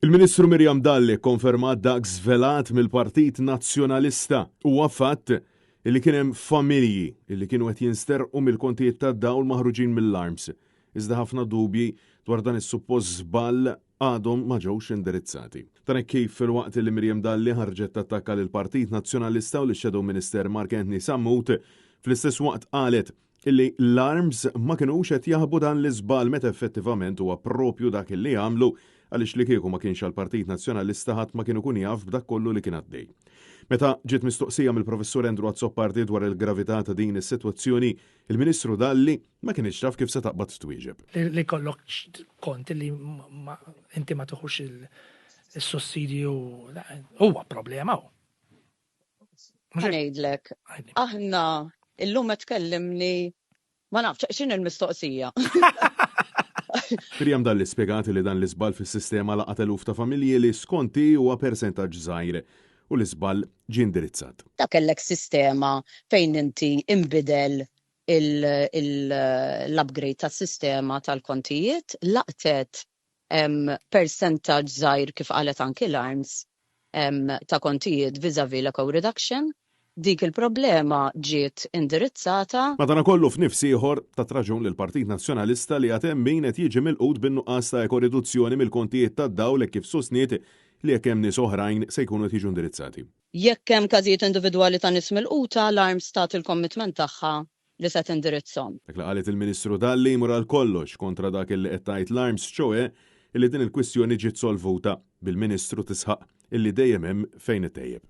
Il-Ministru Miriam Dalli kkonfermat dak żvelat mill-Partit Nazzjonalista. Huwa fatt illi kien hemm familji illi kienu qed jinsterqu mill-kontijiet tad-dawl maħruġin mill-ARMS. Iżda ħafna dubji dwar dan is-suppost żball għadhom ma ġewx indirizzati. Dan hekk kif filwaqt li Miriam Dalli ħarġet tattakka lill-Partit Nazzjonalista u lix-Shadow Minister Mark Anthony Sammut, fl-istess waqt qalet illi l-ARMS ma kinux qed jaħbu dan l-iżball meta effettivament huwa proprju dak illi għamlu għaliex li kieku ma kienx għall-Partit Nazzjonalista ħadd ma kien ikun jaf b'dak kollu li kien għaddej. Meta ġiet mistoqsija mill-Professur Andrew Azzopardi dwar il-gravità ta' din is-sitwazzjoni, il-Ministru Dalli ma kinitx taf kif se taqbad twieġeb. Li jkollok kont li inti ma tiħux il-sussidju huwa problema hu. Ħa ngħidlek, aħna illum qed tkellimni ma nafx x'inhi l-mistoqsija. Miriam Dalli spjegat li dan l-iżball fis-sistema laqat eluf ta' familji li skont hi huwa persentaġġ żgħir u l-iżball ġie indirizzat. Ta' kellek sistema fejn inti inbidel l-upgrade tas-sistema tal-kontijiet, laqtet persentaġġ żgħir kif qalet anki l-ARMS ta' kontijiet vis-à-vis l-eco reduction. Dik il-problema ġiet indirizzata. Madanakollu f'nifs ieħor, tat raġun lill-Partit Nazzjonalista li għad hemm min qed jiġi milqut bin-nuqqas ta' ekoriduzzjoni mill-kontijiet tad-dawl hekk kif sostniet li jekk hemm nies oħrajn se jkunu qed jiġu indirizzati. Jekk hemm każijiet individwali ta' nies milquta, l-ARMS tat il-commitment tagħha li se tindirizzhom. Dak li qalet il-Ministru Dalli jmur għal kollox kontra dak li qed tgħid l-ARMS ċoe illi din il-kwistjoni ġiet solvuta, bil-Ministru tisħaq illi dejjem hemm fejn ittejjeb.